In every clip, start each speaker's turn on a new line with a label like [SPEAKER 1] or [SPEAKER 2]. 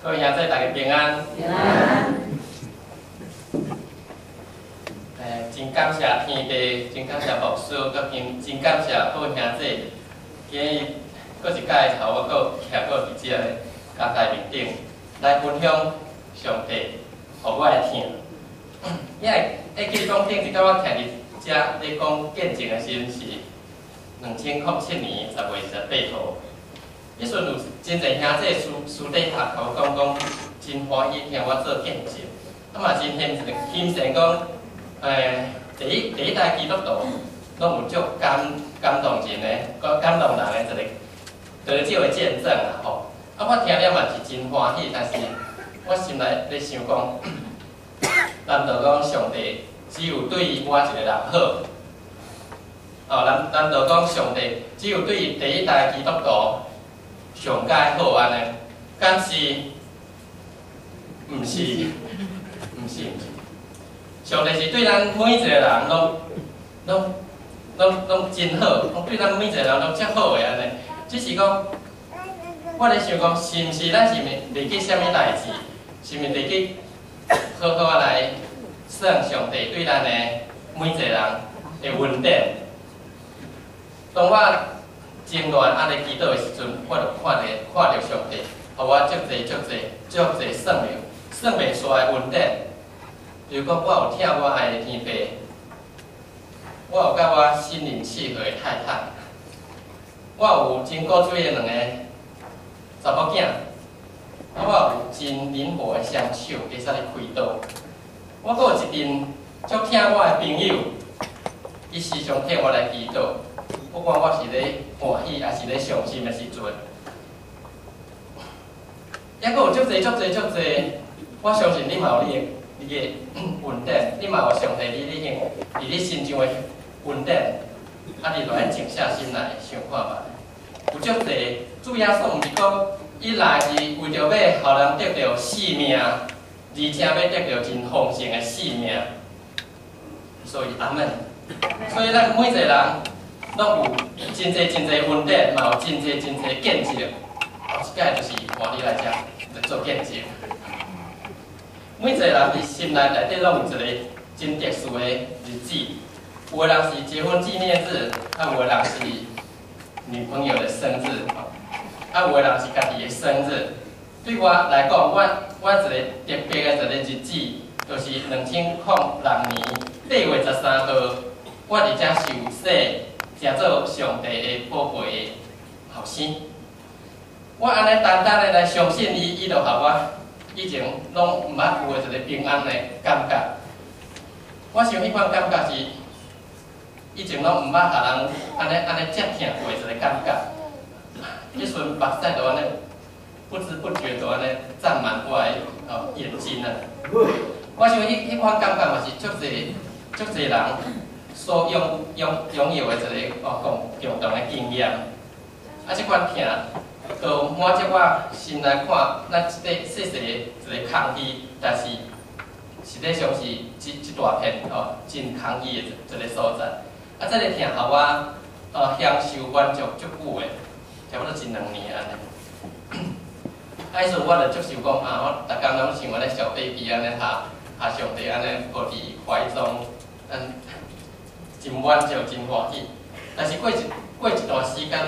[SPEAKER 1] 各位兄弟，大家平安。
[SPEAKER 2] 平安。
[SPEAKER 1] 真感謝天父，真感謝牧師，閣真感謝好兄弟。今日閣一擺，予我閣徛閣佇這个講台面頂來分享上帝予我的疼。因為會記講頂一擺我徛佇遮咧講見證的時陣是2007年10月28號。彼時陣有真濟兄弟私底下共我講講，真歡喜聽我做見證，啊嘛真欣欣羨講，第一代基督徒攏有足感動人的，閣感動人的一個得救的見證啦吼。啊，我聽了嘛是真歡喜，但是我心內咧想講，難道講上帝只有對我一個人好？哦，難道講上帝只有對第一代基督徒上蓋好按呢？敢是？毋是，毋是，毋是。上帝是對咱每一個人攏真好，攏對咱每一個人攏足好的按呢。只是講，我咧想講，是毋是咱是毋是袂記啥物代誌？是毋是袂記好好仔來算上帝對咱的每一個人的恩典？當我掙亂按呢祈禱的時陣，我就看著上帝，予我足濟足濟足濟算命，算袂煞的恩典。比如講，我有疼我愛的天父，我有佮我心靈契合的太太，我有真古錐的兩个查某囝，啊，我有真靈活的雙手，會使咧開刀。我閣有一陣足疼我的朋友，伊時常替我來祈禱，不管我是咧歡喜，抑是咧傷心的時陣，抑閣有足濟足濟足濟，我相信你嘛有你的恩典，你嘛有上帝佇你身上的恩典，啊，你就愛靜下心來想看覓。有足濟主耶穌毋是講，伊來是為著欲予人得著性命，而且欲得著真豐盛的性命。所以阿們。所以咱每一個人攏有真濟真濟恩典，嘛有真濟真濟見證。後一擺就是換你來遮來做見證。每一個人佇心內內底攏有一個真特殊的日子，有的人是結婚紀念日，啊，有的人是女朋友的生日，啊，有的人是家己的生日。對我來講，我一個特別的一個日子，就是2006年8月13號，我佇遮受洗，成做上帝的寶貝的後生。我按呢單單的來相信伊，伊就予我以前攏毋捌有的一個平安的感覺。我想彼款感覺是以前攏毋捌予人按呢遮疼過的一個感覺。彼陣目屎就按呢不知不覺就按呢佔滿我的眼睛啊！我想彼款感覺嘛是足濟足濟人所擁有的一個共同的經驗。啊，這款疼，就滿足我心內看，咱這個細細的一個空虛，但是實際上是這大片真空虛的一個所在。啊，這個疼予我享受滿足足久的，差不多一兩年按呢。啊，彼陣我就足想講啊，我逐工攏像按呢小 baby 按呢，予上帝按呢抱佇懷中，咱真滿足，真歡喜。但是過一段時間，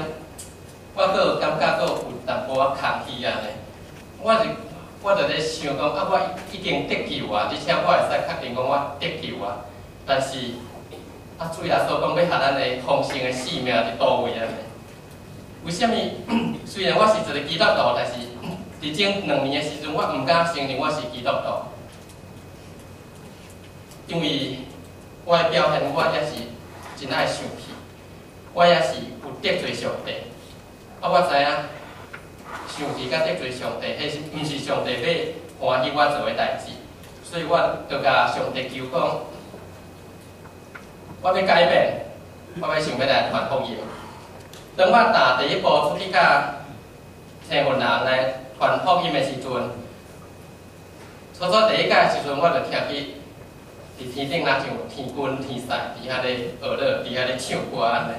[SPEAKER 1] 我閣感覺閣有淡薄仔空虛按呢。我就咧想講啊，我已經得救啊，而且我會使確定講我得救啊。但是啊，主耶穌講欲予咱的豐盛的性命佇佗位按呢？為啥物？雖然我是一個基督徒，但是佇前兩年的時陣，我毋敢承認我是基督徒，因為我的表現，我也是真愛生氣，我也是有得罪上帝。啊，我知影生氣佮得罪上帝，彼是毋是上帝欲歡喜我做的代誌？所以我就共上帝求講，我欲改變，我欲想欲來傳福音。當我踏第一步出去佮青雲人來傳福音的時陣，初初第一擺的時陣，我就聽去佇天頂若像天軍天使佇遐咧學樂，佇遐咧唱歌按呢。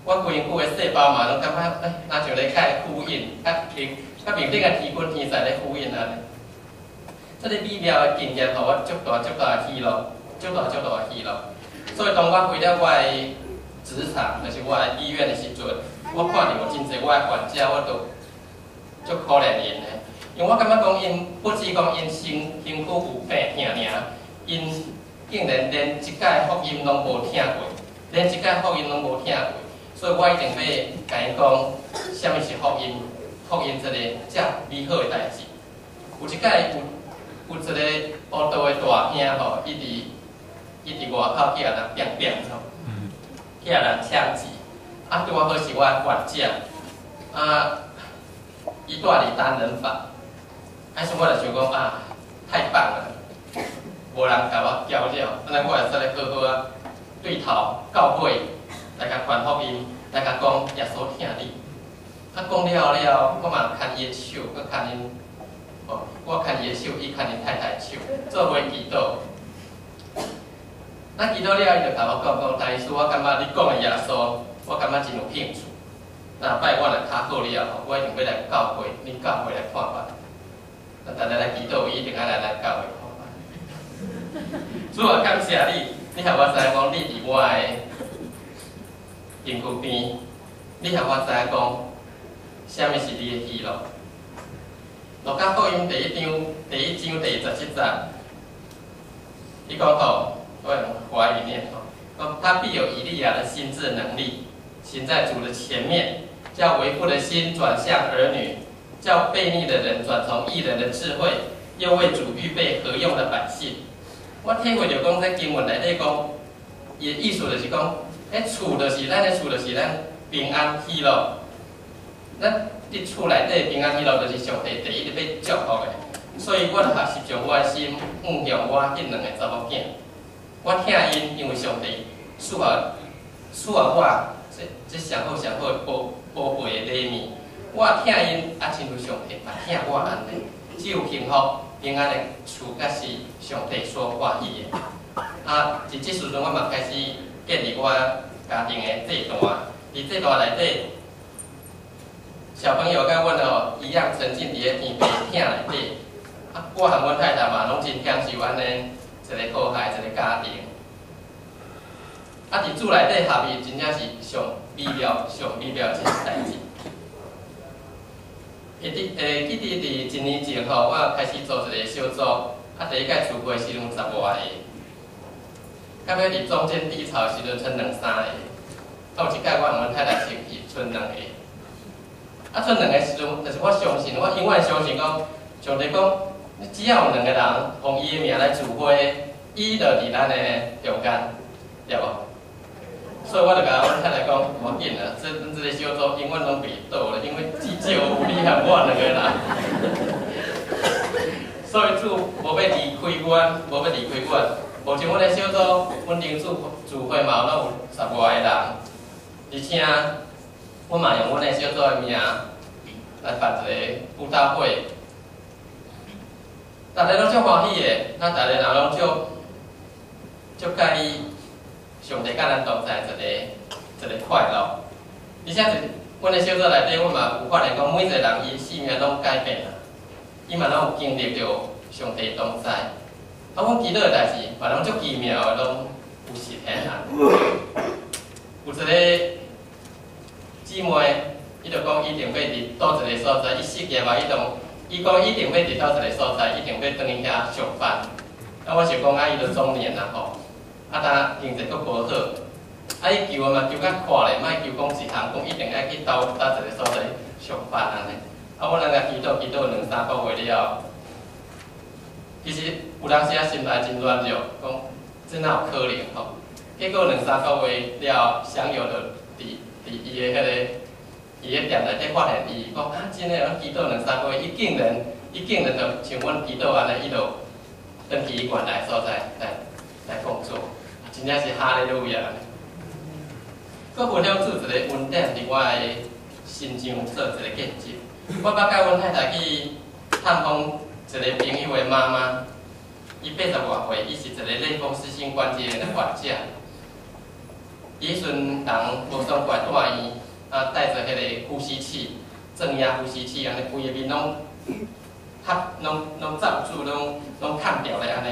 [SPEAKER 1] 我規身軀的細胞嘛，攏感覺欸，若像咧共呼應，佮天佮面頂的天君天神咧呼應按呢。這个美妙的經驗，予我足大足大的喜樂，足大足大的喜樂。所以當我回了我的職場，就是我的醫院的時陣，我看著有真濟我的患者，我都足可憐𪜶的，因為我感覺講𪜶不止講𪜶身軀有病疼爾，𪜶竟然連一擺福音攏無聽過，連一擺福音攏無聽過，所以我一定欲共𪜶講，啥物是福音，福音這个遮美好的代誌。有一擺有一個烏道的大兄吼，伊佇外口去予人扁扁吼，去予人槍擊，啊，拄仔好是我的患者，啊，伊蹛佇單人房，啊，所以我就想講啊，太棒了，無人共我攪擾，按呢我會使咧好好啊，對頭到尾來共傳福音，來共講耶穌疼你。啊，講了了，我嘛牽伊的手，閣牽𪜶，哦，我牽伊的手，伊牽𪜶太太的手，做伙祈禱。咱祈禱了，伊就共我講講，大醫師，我感覺你講的耶穌，我感覺真有興趣。若擺我若較好了後，我一定欲來教會，恁教會來看覓。咱逐日來祈禱，伊一定愛來咱教會看覓。主啊，感謝你，你予我知影講，你佇我的身軀邊，你予我知影講，啥物是你的喜樂。路加福音第一章第17節，伊講吼，我用華語念吼，講他必有以利亞的心志能力，行在主的前面，叫為父的心轉向兒女，叫悖逆的人轉從義人的智慧，又為主預備合用的百姓。我體會著講，這經文內底講，伊的意思就是講，彼厝就是咱的厝，就是咱平安喜樂。咱佇厝內底平安喜樂，就是上帝第一欲祝福的。所以我就學習將我的心向向我彼兩個查某囝。我疼𪜶，因為上帝賜予我這上好上好的寶寶貝的禮物。我疼𪜶，啊，親像上帝嘛疼我按呢。只有幸福平安的厝，才是上帝所歡喜的。啊，佇這時陣，我嘛開始建立我家庭的祭壇。佇祭壇內底，小朋友佮阮哦一樣沉浸佇咧天父疼內底。啊，我和阮太太嘛攏真享受按呢一个和諧一个家庭。啊，佇主內底合一，真正是上美妙、上美妙一個代誌。會記會記得佇一年前吼，我開始組一個小組，啊，第一擺聚會時陣十外個，到尾佇中間低潮的時陣賰兩三個，啊，有一擺我和阮太太先去賰兩個，啊，賰兩個時陣，但是我相信，我永遠相信講，上帝講，你只要有兩個人奉伊的名來聚會，伊就佇咱的中間，對無？所以我就共阮太太講，無要緊啦，這個小組永遠攏袂倒咧，因為至少有你和我兩個人。所以主無欲離開阮，無欲離開阮。目前阮的小組穩定聚會嘛，攏有十外個人，而且阮嘛用阮的小組的名來辦一個布道會，逐个攏足歡喜的，咱逐個人攏足足佮意上帝佮咱同在一个一个快樂。而且阮的小組內底，阮嘛有發現講，每一個人伊生命攏改變啦，伊嘛攏有經歷著上帝同在。啊，阮祈禱的代誌嘛攏足奇妙的，攏有實現啊。有一個姊妹，伊就講一定欲佇佗一個所在，伊失業啊，伊當伊講一定欲佇佗一個所在，一定欲轉去遐上班。啊，我想講啊，伊都中年啦吼，啊，但經濟閣無好，啊，伊求嘛求較闊咧，莫求講一項，講一定愛去佗佗一個所在上班按呢。啊，阮來共祈禱祈禱兩三個月了後，其實有當時啊心內真軟弱，講這哪有可能吼？結果兩三個月了後，享有就佇伊的彼个伊的店內底發現伊，講啊真的，阮祈禱兩三個月，伊竟然就像阮祈禱按呢，伊就轉去伊原來所在來工作，真正是哈利路亞。閣分享主一個恩典佇我的身上做一個見證。我捌佮阮太太去探訪一個朋友的媽媽，伊八十外歲，伊是一個類風濕性關節炎的患者。伊彼陣人無爽快住院，啊，帶著彼个呼吸器，正壓呼吸器，按呢規个面攏合，攏攏罩住，攏攏崁掉咧按呢。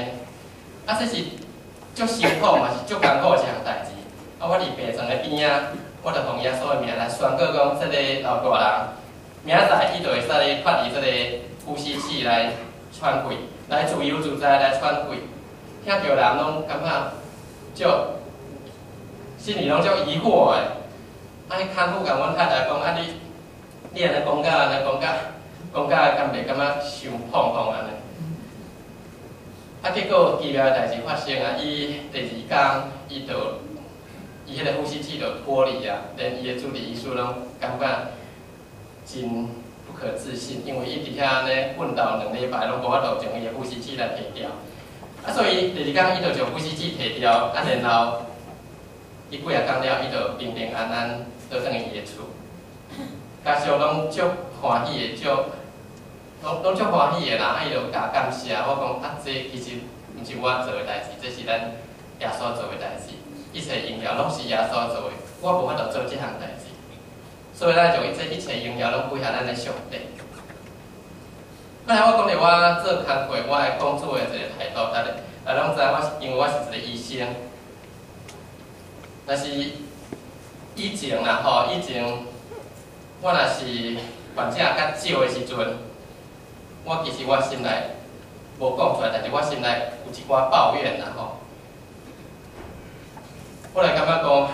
[SPEAKER 1] 啊，這是足辛苦嘛，是足艱苦的一項代誌。啊，我佇病床的邊仔，我就奉耶穌的名來宣告講，這個老大人明仔載伊就會使咧脫離這個呼吸器來喘氣，來自由自在來喘氣。聽著人攏感覺足，心裡攏足疑惑的。啊，彼看護共阮太太講，啊你，你按呢講甲按呢講甲，講甲敢袂感覺傷膨風按呢？啊，結果奇妙的代誌發生啊！伊第二工，伊就伊彼个呼吸器就脫離啊，連伊的主治醫師攏感覺真不可置信，因為伊佇遐按呢奮鬥2禮拜，攏無法度將伊的呼吸器來提掉。啊，所以第二工伊就將呼吸器提掉，啊，然後伊幾仔工了，伊就平平安安倒轉去伊的厝。家屬攏足歡喜的，足攏攏足歡喜的啦，啊，伊就共感謝我講啊，這其實毋是我做的代誌，這是咱耶穌做的代誌，一切榮耀攏是耶穌做的，我無法度做這項代誌。所以咱就這一切榮耀攏歸予咱的上帝。剛才我講著我做工課，我的工作的一个態度，大家大家攏知我是因為我是一個醫生。但是以前啦吼，以前我若是患者較少的時陣，我其實我心內無講出來，但是我心內有一寡抱怨啦吼。我來感覺講，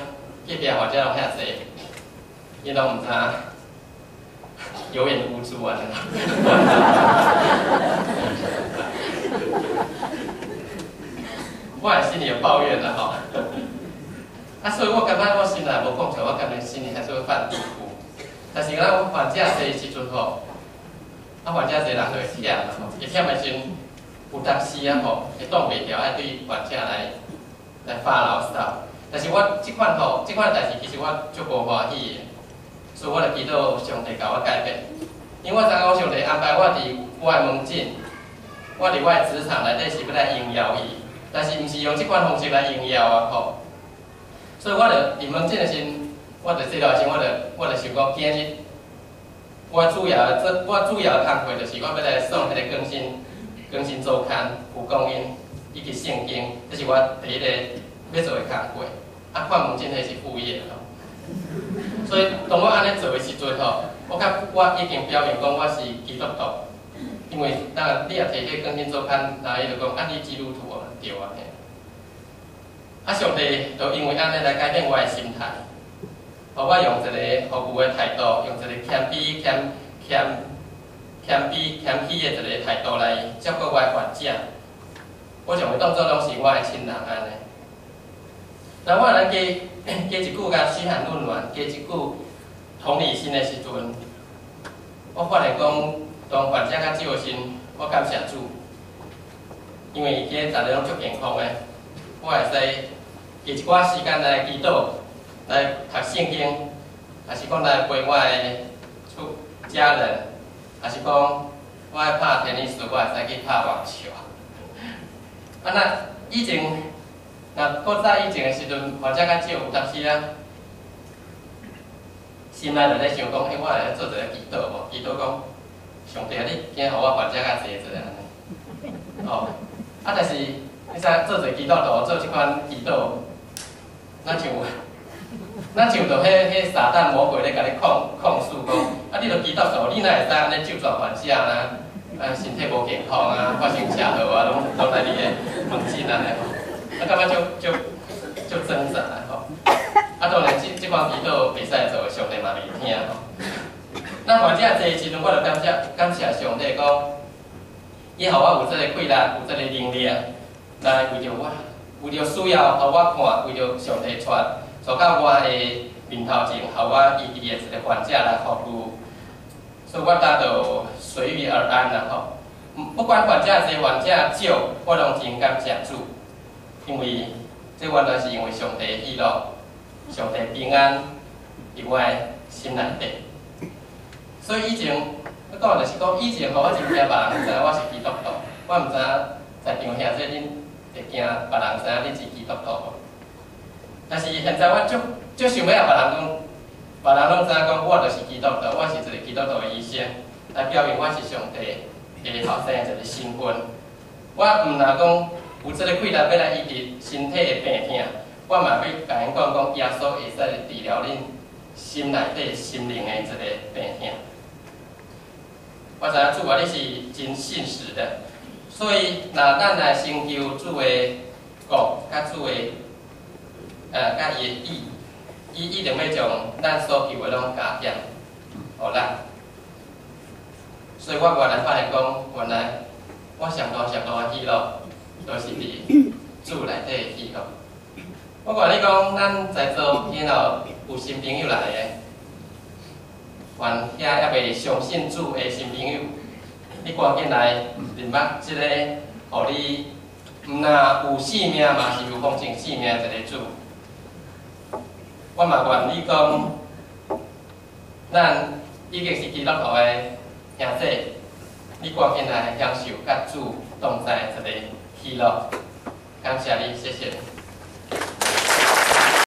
[SPEAKER 1] 隔壁患者攏遐濟，𪜶攏毋知有眼無珠啊！我的心裡有抱怨啦吼。啊，所以我感覺我心內無講出來，我感覺心裡還是會犯嘀咕。但是咱患者濟的時陣吼，啊患者濟人就會忝啦吼，會忝的時陣，有當時啊吼，會擋袂牢，愛對患者來來發牢騷。但是我這款吼，這款代誌其實我足無歡喜的，所以我就祈禱上帝共我改變。因為我知影講上帝安排我佇我的門診，我佇我的職場內底是欲來榮耀伊，但是毋是用這款方式來榮耀啊吼。所以我就佇門診的時陣，我佇這段時陣，我就我就想講，今日我主要做我主要的工課就是我欲來送彼个更新更新週刊、蒲公英以及聖經，這是我第一個欲做的工課。啊，看門診彼是副業吼。所以當我按呢做的時陣吼，我較我已經表明講我是基督徒，因為當然你若提彼更新週刊，那伊就講啊你基督徒啊，對啊嘿。啊，上帝就因為按呢來改變我的心態，予我用一个服務的態度，用一个謙卑、謙謙謙卑、謙虛的一個態度來照顧我的患者。我將伊當做攏是我的親人按呢。那我來加加一句共噓寒問暖，加一句同理心的時陣，我發現講，當患者較少的時，我感謝主，因為今日大家攏足健康的，我會使加一寡時間來祈禱，來讀聖經，抑是講來陪我的厝家人，抑是講我愛拍テニス，我會使去拍網球。啊，那以前，若古早以前的時陣，患者較少，有當時啊，心內就咧想講，欸，我來做一個祈禱無？祈禱講，上帝啊，你今予我患者較濟一下按呢。哦，啊，但是你知影做一個基督徒做這款祈禱，若像若像著彼彼撒旦魔鬼咧共你控控訴講，啊，你著基督徒，你哪會使按呢咒詛患者啊？啊，身體無健康啊，發生車禍啊，攏攏來你的門診按呢吼，啊，感覺足足足掙扎吼。啊，當然這這款祈禱袂使做，上帝嘛袂聽吼。那患者濟的時陣，我就感謝感謝上帝講，伊予我有這個氣力，有這個能力，來為著我，為著需要，予我看，為著上帝帶帶到我的面頭前，予我醫治的一個患者來服務。所以我今就隨遇而安啦吼。不管患者濟患者少，我攏真感謝主，因為這原來是因為上帝的喜樂，上帝平安佇我的心內底。所以以前，我講就是講以前吼，我真驚別人知影我是基督徒，我毋知影在場兄弟恁會驚別人知影恁是基督徒無？但是現在我足足想欲予別人講，別人攏知影講，我就是基督徒，我是一個基督徒的醫生，來表明我是上帝的後生的一個身份。我毋若講有這個氣力欲來醫治身體的病痛，我嘛欲共𪜶講講，耶穌會使治療恁心內底心靈的一個病痛。我知影主啊，你是真信實的，所以若咱來尋求主的國，佮主的，佮伊的義，伊一定欲將咱所求的攏加添，予咱。所以我原來發現講，原來我上大上大的喜樂，都是佇主內底的喜樂。我願你講，咱在座今仔有新朋友來的，願遐猶未相信主的新朋友，你趕緊來認捌這個，予你毋若有性命，嘛是有豐盛性命的一个主。我嘛願你講，咱已經是基督徒的兄弟，你趕緊來享受佮主同在的一个喜樂。感謝你，謝謝你。